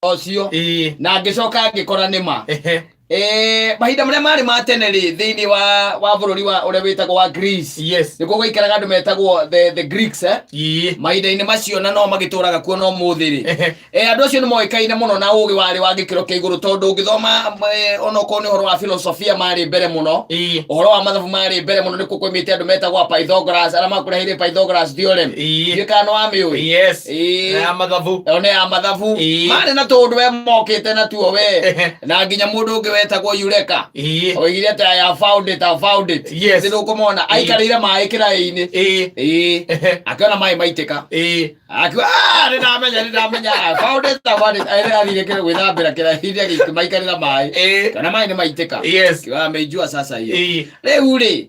Ũcio na ngĩcoka ngĩkora nĩ ma. Mahinda marĩa marĩ ma tene rĩ, thĩinĩ wa bũrũri wa ũrĩa wĩtagwo wa Greece, nĩkuo gwaikaraga andũ metagwo the Greeks, eh? Mahinda-inĩ macio na no magĩtũraga kuo no mũthĩ rĩ. Andũ acio nĩ moĩkaine mũno na ũgĩ warĩ wa gĩkĩro kĩa igũrũ, tondũ ũngĩthoma onokorwo nĩ ũhoro wa filosofia marĩ mbere mũno, ũhoro wa mathabu marĩ mbere mũno. Nĩkuo kwaimĩte andũ metagwo a Pythagoras, arĩa makũreheire Pythagoras theorem. Ndiũĩ kana nĩ wamĩũĩ. Yes. Ya mathabu. Ĩyo nĩ ya mathabu. Marĩ na tũũndũ we mokĩte natuo we, na nginya mũndũ ũngĩ wetagwo Eureka oigire atĩ, "I have found it, I have found it." Nĩ ndũkũmona aikarĩire maĩ kĩraĩ-inĩ. Akĩona maĩ maitĩka, akiuga, "Ah, nĩ ndamenya, nĩ ndamenya, I found it, I found it." Athire gwĩthambĩra kĩraĩ-inĩ, agĩmaikarĩra maĩ, kana maĩ nĩ maitĩka. Akiuga, "Ameijua sasa hiyo." Rĩu rĩ,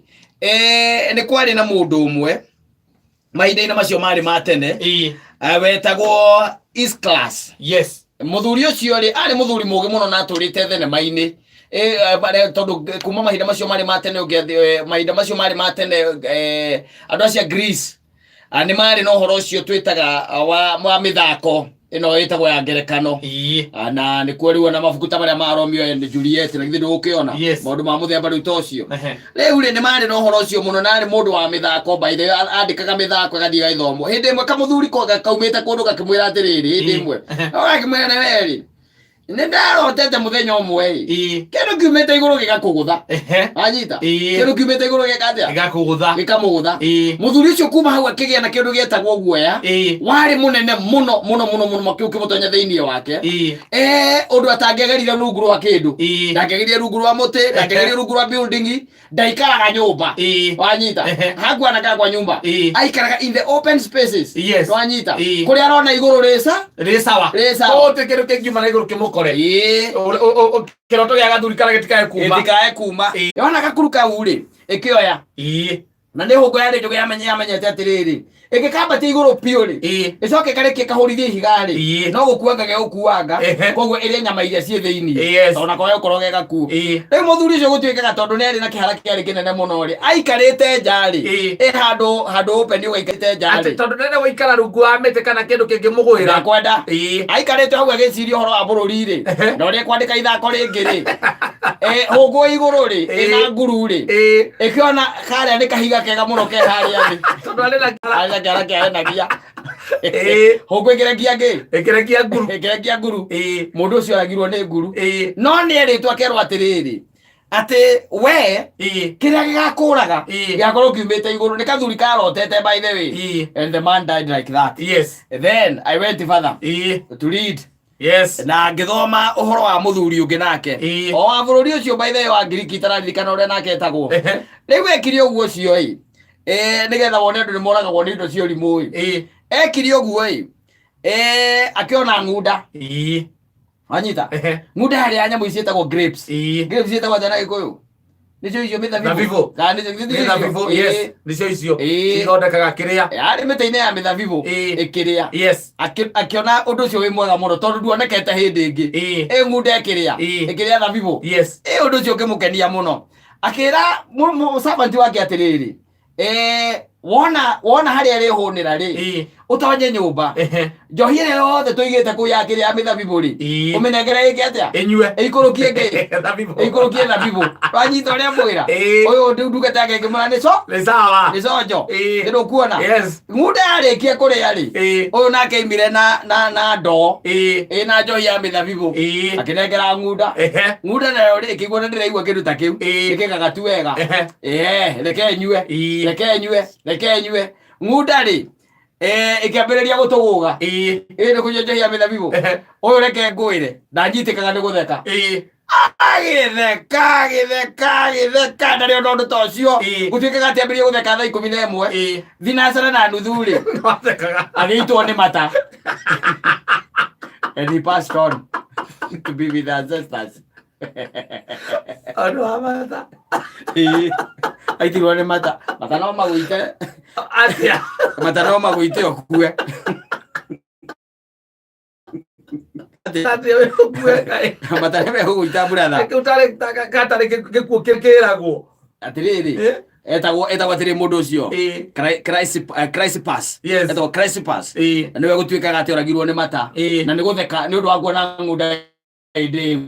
nĩ kwarĩ na mũndũ ũmwe mahinda-inĩ macio marĩ ma tene, wetagwo Aeschylus. Mũthuri ũcio rĩ, arĩ mũthuri mũgĩ mũno na atũrĩte thenema-inĩ. Tondũ kuma mahinda macio marĩ ma tene, mahinda macio marĩ ma tene, andũ acio a Greece, ah, nĩ marĩ na ũhoro ũcio twĩtaga, ah, wa mĩthako ĩno ĩtagwo ya ngerekano. Ah, na nĩkuo rĩu ona mabuku ta marĩa ma Romeo and Juliet, na githĩ ndũgũkĩona maũndũ ma mũthemba rĩu ta ũcio. Rĩu rĩ, nĩ marĩ na ũhoro ũcio mũno, na arĩ mũndũ wa mĩthako. By the way, andĩkaga mĩthako ĩgathiĩ ĩgagĩthomwo. Hĩndĩ ĩmwe kamũthuri ko kaumĩte kũndũ gakĩmwĩra atĩrĩrĩ, hĩndĩ ĩmwe gakĩmwĩra, "Nĩ werĩ nĩ ndarotete mũthenya ũmwe ĩ, kĩndũ kiumĩte igũrũ gĩgakũgũtha." Anyita? Kĩndũ kiumĩte igũrũ gĩka atĩa? Gĩgakũgũtha. Gĩkamũgũtha. Mũthuri ũcio kuma hau akĩgĩa na kĩndũ gĩetagwo guoya, warĩ mũnene mũno mũno mũno mũno, kĩu kĩmũtonya thĩinĩ wake, ũndũ atangĩagerire rungu rwa kĩndũ. Ndangĩagerire rungu rwa mũtĩ, ndangĩagerire rungu rwa building, ndaikaraga nyũmba. Wanyita? Hakuwa anakaa kwa nyumba. Aikaraga in the open spaces. Wanyita? Kũrĩa arona igũrũ rĩca Rĩ sawa. Rĩ sawa. Gũtirĩ kĩndũ kĩngiuma na igũrũ kĩmũkore. Kĩroto gĩa gathuri kana gĩtikae kuma. Gĩtikae kuma. Yona gakuru kau rĩ, ĩkĩoya, na nĩ hũngũ yarĩ njũgĩ, yamenyete atĩrĩrĩ, ĩngĩkambatia igũrũ biũ rĩ, ĩcoke ĩkarĩkie kahũrithie ihiga rĩ, no gũkuanga gegũkuanga. Koguo ĩrĩe nyama iria ciĩ thĩinĩ. Tondũ nako gegũkorwo ge gakuũ. Rĩu mũthuri ũcio gũtuĩkaga tondũ nĩ arĩ na kĩhara kĩarĩ kĩnene mũno rĩ, aikarĩte nja rĩ, ĩ handũ open ũgaikarĩte nja Atĩ rĩ, tondũ nene gũikara rungu wa mĩtĩ kana kĩndũ kĩngĩmũgwĩra. Ndakwenda. Aikarĩte hau agĩciria ũhoro wa bũrũri rĩ, na ũrĩa kwandĩka ithako rĩngĩ rĩ, hũngũ igũrũ rĩ, ĩna nguru rĩ, ĩkĩona karĩa nĩ kahiga kega mũno ke harĩa thĩ. Tondũ arĩ na kĩara. Arĩ na kĩara kĩahenagia. Hũngũ ĩkĩrekia ngĩ? Ĩkĩrekia nguru. Ĩkĩrekia nguru. Mũndũ ũcio aragirwo nĩ nguru. No nĩ erĩtwo akerwo atĩrĩrĩ, atĩ we, kĩrĩa gĩgakũraga gĩgakorwo kiumĩte igũrũ. Nĩ kathuri karotete, by the way. And the man died like that. Then I went further to read na ngĩthoma ũhoro wa mũthuri ũngĩ nake, o wa bũrũri ũcio, by the way, wa Ngiriki, itararirikana ũrĩa nake etagwo. Rĩu ekire ũguo ũcio ĩ, nĩgetha wone andũ nĩ moragagwo nĩ indo cia ũrimũ ĩ. Ekire ũguo ĩ, akĩona ng'unda. Wanyita? Ng'unda yarĩ ya nyamũ ici ciĩtagwo grapes. Grapes ciĩtagwo atĩa na Gĩkũyũ? Nĩcio icio mĩthabibũ? Thabibũ. Kana nĩcio Nĩ nĩcio thabibũ. icio? Yes, nĩcio icio cithondekaga kĩrĩa. Yarĩ mĩtĩ-inĩ ya mĩthabibũ, ĩkĩrĩa. Akĩona ũndũ ũcio wĩ mwega mũno, tondũ nduonekete hĩndĩ ĩngĩ. Ĩ ng'unda ĩkĩrĩa, ĩkĩrĩa thabibũ. Ĩ ũndũ ũcio ũkĩmũkenia mũno, akĩra servant wake atĩrĩrĩ, wona harĩa ĩrĩhũnĩra rĩ, ũtonye nyũmba, njohi ĩrĩa yothe tũigĩte kũu ya kĩrĩa ya mĩthabibũ rĩ, ũmĩnengere ĩke atĩa? Ĩnyue. Ĩikũrũkie ngĩ? Thabibũ. Ĩikũrũkie thabibũ. Wanyita ũrĩa mwĩra? Ũyũ ndungata yake ĩkĩmwĩra, nĩ co Nĩ sawa. Nĩ conjo. Nĩ ndũkuona? Yes. Ng'unda yarĩkia kũrĩa rĩ, ũyũ nake aimire na ndoo ĩna njohi ya mĩthabibũ, akĩnengera ng'unda. Ng'unda nayo rĩ, ĩkĩigua, na ndĩraigua kĩndũ ta kĩu ĩkĩgaga tu wega. Reke nyue. Reke nyue, reke nyue. Ng'unda rĩ, ĩkĩambĩrĩria gũtũgũga. Ĩ nĩ kũnyua njohi ya mĩthabibũ. Ũyũ reke ngwĩre, ndanyitĩkaga nĩ gũtheka. Agĩtheka, agĩtheka, agĩtheka, ndarĩ ona ũndũ ta ũcio. Gũtuĩkaga atĩ ambĩrĩrie gũtheka thaa 11, 6:30 rĩ, Nĩwathekaga. Agĩitwo nĩ mata and he passed on to be with the ancestors. Ũndũ wa mata. Ĩĩ, aitirwo nĩ mata. Mata no magũite. Atĩa? Mata no magũite ũkue. Atĩa wĩ ũkue kaĩ? Mata nĩ megũgũita, brother. Kĩu tarĩ gatarĩ gĩkuũ kĩragwo. Atĩrĩrĩ, Etagwo etagwo atĩrĩ mũndũ ũcio. Chrysippus. Etagwo Chrysippus. Na nĩwe gũtuĩkaga atĩ oragirwo nĩ mata. Na nĩ gũtheka nĩ ũndũ wa kuona ng'unda ĩndĩu.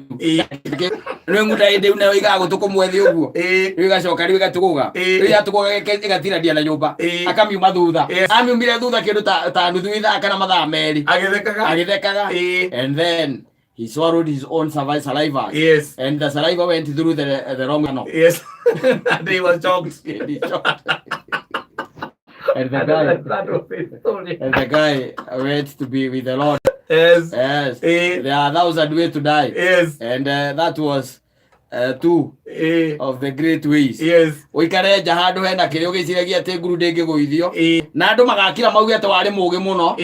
Nĩ ng'unda ĩndĩu nayo igaga gũtũ kũmwe thĩ ũguo. Rĩu ĩgacoka rĩu ĩgatũgũga. Rĩu yatũgũga ĩgatirania na nyũmba. Akamiuma thutha. Amiumire thutha kĩndũ ta nuthu ithaa kana mathaa 2. Agĩthekaga. Agĩthekaga. And then he swallowed his own saliva. And the saliva went through the wrong channel. Yes. And he was shocked. He shocked. And the guy, That was his story. And the guy went to be with the Lord. Yes. Yes. There are 1,000 ways to die. Yes. And that was two of the great ways. Yes. Ũikare nja handũ hena kĩrĩa ũgĩciragia atĩ nguru ndĩngĩgũithio. Na andũ magakira mauge atĩ warĩ mũũgĩ mũno.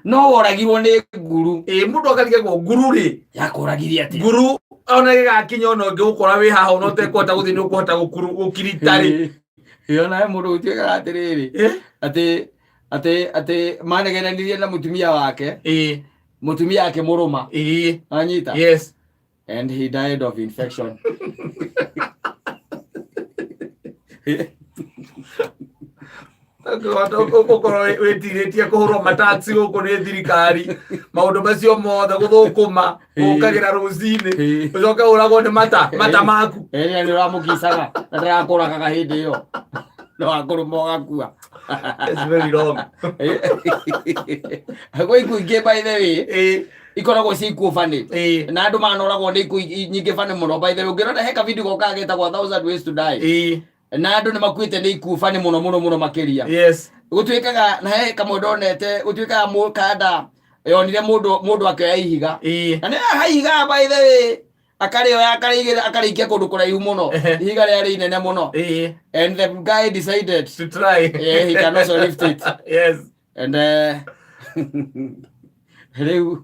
No woragirwo nĩ nguru. Mũndũ akarigagwo nguru rĩ. Yakũragirie atĩa? Nguru ona gĩgakinya ona ũngĩgũkora wĩ haha ona ũtekũhota gũthiĩ nĩ ũkũhota gũkirita rĩ. Ona he mũndũ ũtuĩkaga atĩrĩrĩ, atĩ manegenanirie na mũtumia wake. Mũtumia akĩmũrũma. Anyita? Yes. And he died of infection. Ũkorwo wĩtirĩtie kũhũrwo mataxi gũkũ nĩ thirikari, maũndũ macio mothe gũthũkũma ũkagĩra rũcinĩ ũcoke ũragwo nĩ mata mata maku. Ĩrĩa nĩ ũramũkicaga na ndarakũragaga hĩndĩ ĩyo no akũrũma ũgakua. It's very wrong. Gwĩ ikuũ ingĩ, by the way, ikoragwo ci ikuũ funny na andũ manoragwo nĩ ikuũ nyingĩ funny mũno. By the way, ũngĩrora he ka video gokaga getagwo 1000 Ways to Die na andũ nĩ makuĩte nĩ ikuũ funny mũno mũno mũno makĩria. Gũtuĩkaga na he kamwe ndonete gũtuĩkaga mũkanda yonire mũndũ akĩoya ihiga na nĩ ha ihiga, by the way, akarĩoya akarĩigĩrĩra akarĩikia kũndũ kũraihu mũno. Ihiga rĩarĩ inene mũno and the guy decided to try. Yeah, he can also lift it. And rĩu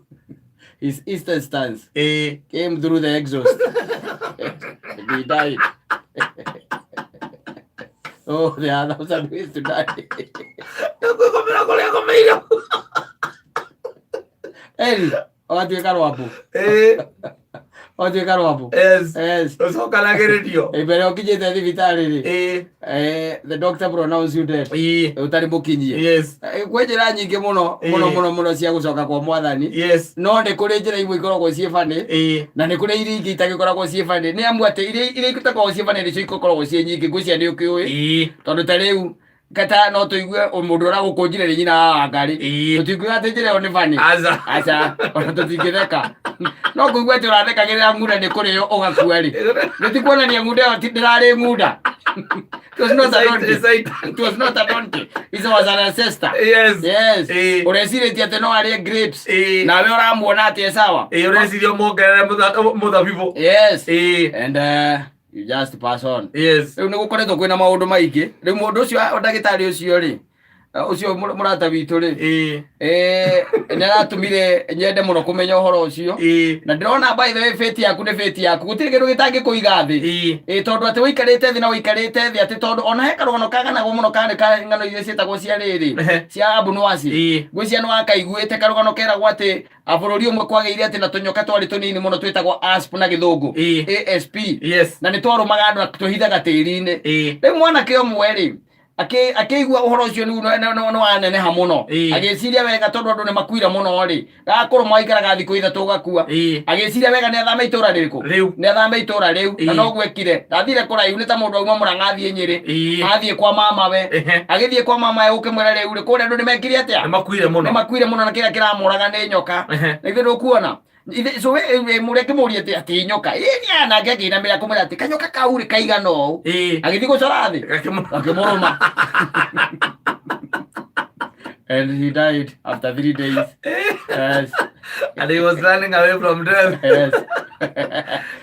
his intestines came through the exhaust and he died. Oh, there are thousand ways to die. Kwĩgomera kũrĩa gomeire. Eri ũgatuĩka rwambũ. Ũgatuĩka rwambũ. Yes. Yes. Ũcokanagĩrĩrio. Mbere ũkinyĩte thibitarĩ rĩ, the doctor pronounce you dead. Ũtarĩ mũkinyie. Kwĩ njĩra nyingĩ mũno mũno mũno mũno cia gũcoka kwa mwathani. No nĩ kũrĩ njĩra imwe ikoragwo ciĩ funny na nĩ kũrĩ iria ingĩ itagĩkoragwo ciĩ funny, nĩ amu atĩ iria itakoragwo ciĩ funny nĩcio ikoragwo ciĩ nyingĩ. Ngwĩciria nĩ ũkĩũĩ tondũ ta rĩu kata no tũigue mũndũ ũragũkũnjire nĩ nyina wa Wangari, tũtingiuga atĩ njĩra ĩyo nĩ funny. Aca. Aca, ona tũtingĩtheka. No kũigua atĩ ũrathekagĩrĩra ng'unda nĩ kũrĩo ũgakua rĩ, nĩ ti kuonania ng'unda ĩyo ti ndĩrarĩ ng'unda. It was not a donkey. It was not a donkey. It was an ancestor. Yes. Ũrecirĩtie atĩ no arĩe grapes. Nawe ũramuona atĩ e sawa. Ũreciria mongerere mũthabibũ. Yes. And you just pass on. Rĩu nĩ gũkoretwo kwĩna maũndũ maingĩ. Rĩu mũndũ ũcio ndagĩtarĩ ũcio rĩ, ũcio mũrata witũ rĩ, nĩ aratũmire nyende mũno kũmenya ũhoro ũcio. Na ndĩrona, by the way, fate yaku nĩ fate yaku, gũtirĩ kĩndũ gĩtangĩkũiga thĩ. Tondũ atĩ ũikarĩte thĩ na ũikarĩte thĩ atĩ tondũ ona he karũgano kaganagwo mũno karĩ ka ng'ano iria ciĩtagwo cia rĩrĩ cia Abunuwasi. Ngwĩciria nĩ wakaiguĩte karũgano keragwo atĩ a bũrũri ũmwe kwagĩire atĩ na tũnyoka twarĩ tũnini mũno twĩtagwo asp na gĩthũngũ. Asp. Na nĩ twarũmaga andũ na twĩhithaga tĩri-inĩ. Rĩu mwanake ũmwe rĩ akĩigua ũhoro ũcio nĩ waneneha mũno. Agĩciria wega tondũ andũ nĩ makuire mũno rĩ, gakũrũma waikaraga thikũ 3 ũgakua. Agĩciria wega nĩ athame itũra rĩrĩkũ. Rĩu. Nĩ athame itũra rĩu na noguo ekire, ndathire kũraihu, nĩ ta mũndũ auma Mũrang'a athiĩ Nyĩrĩ. Athiĩ kwa mamawe. Agĩthiĩ kwa mamawe ũkĩmwĩra rĩu rĩ kũrĩa andũ nĩ mekire atĩa? Nĩ makuire mũno. Nĩ makuire mũno na kĩrĩa kĩramũraga nĩ nyoka. Na ithuĩ ndũkuona so we mũrĩa akĩmũria atĩ nyoka ĩ nĩ nake akĩinamĩra kũmwĩra atĩ kanyoka kau rĩ kaigana ũũ. Agĩthiĩ gũcora thĩ akĩmũrũma and he died after 3 days. Yes. And he was running away from death. Yes.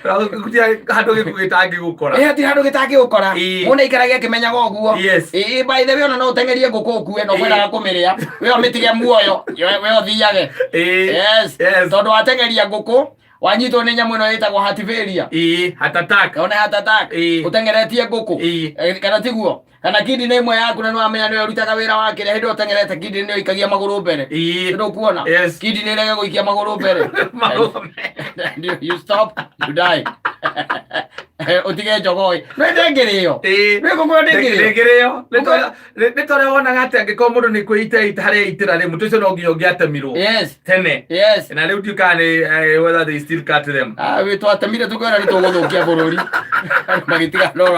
Gũtirĩ handũ gĩkuũ gĩtangĩgũkora. Ĩ hatirĩ handũ gĩtangĩgũkora. Mũndũ aikarage akĩmenyaga ũguo. Ĩ by the way, ona no ũteng'erie ngũkũ ũkue na ũkwendaga kũmĩrĩa, we ũmĩtige muoyo, we ũthiage. Yes. Tondũ wateng'eria ngũkũ wanyitwo nĩ nyamũ ĩno ĩtagwo heart failure. Heart attack. Ona heart attack. Ũteng'eretie ngũkũ. Kana tiguo, kana kidney ĩmwe yaku na nĩwamenya nĩwe ũrutaga wĩra wa kĩrĩa, hĩndĩ ĩyo ũteng'erete kidney nĩyo ikagia magũrũ mbere. Ndũkuona? Yes. Kidney ĩrege gũikia magũrũ mbere Magũrũ. And you stop, you die. Ũtige njogoo ĩ. No ndĩngĩrĩo. Ĩĩ. Nĩ ngũkũ ĩyo ndĩngĩrĩo. Ndĩngĩrĩo. Nĩ ta ũrĩa wonaga atĩ angĩkorwo mũndũ nĩ kwĩita ita harĩa eitĩra rĩ, mũtĩ ũcio no nginya ũngĩatemirwo Yes. tene. Yes. Na rĩu ndiũĩ kana nĩ whether they still cut them. Ah, wĩ twatemire tũkwĩra nĩ tũgũthũkia bũrũri. Andũ magĩtiga na ũhoro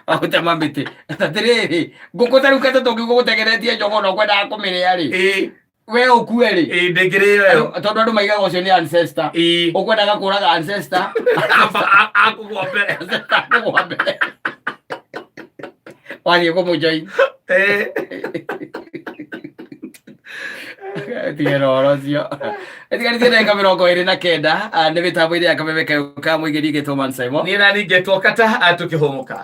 wa gũtema mĩtĩ. Atĩrĩrĩ, ngũkũ ta rĩu kete tũngiuga gũtegeretie njogoo na ũkwendaga kũmĩrĩa rĩ. Ĩĩ. We ũkue rĩ. Ĩĩ, ndĩngĩrĩo ĩyo. Tondũ andũ maigaga ũcio nĩ ancestor. Ĩĩ. Ũkwendaga kũraga ancestor. Amba akũgwa mbere. Ancestor akũgwa mbere. Wathiĩ kũmũjoin. Ĩĩ. Tigera ũhoro ũcio. Ĩtigarĩtie ndagĩka 29, nĩ mĩtambo-inĩ ya kameme kayũ ka mũingĩ ningĩ Thomas Simon. Niĩ na ningĩ twokata tũkĩhũmũka.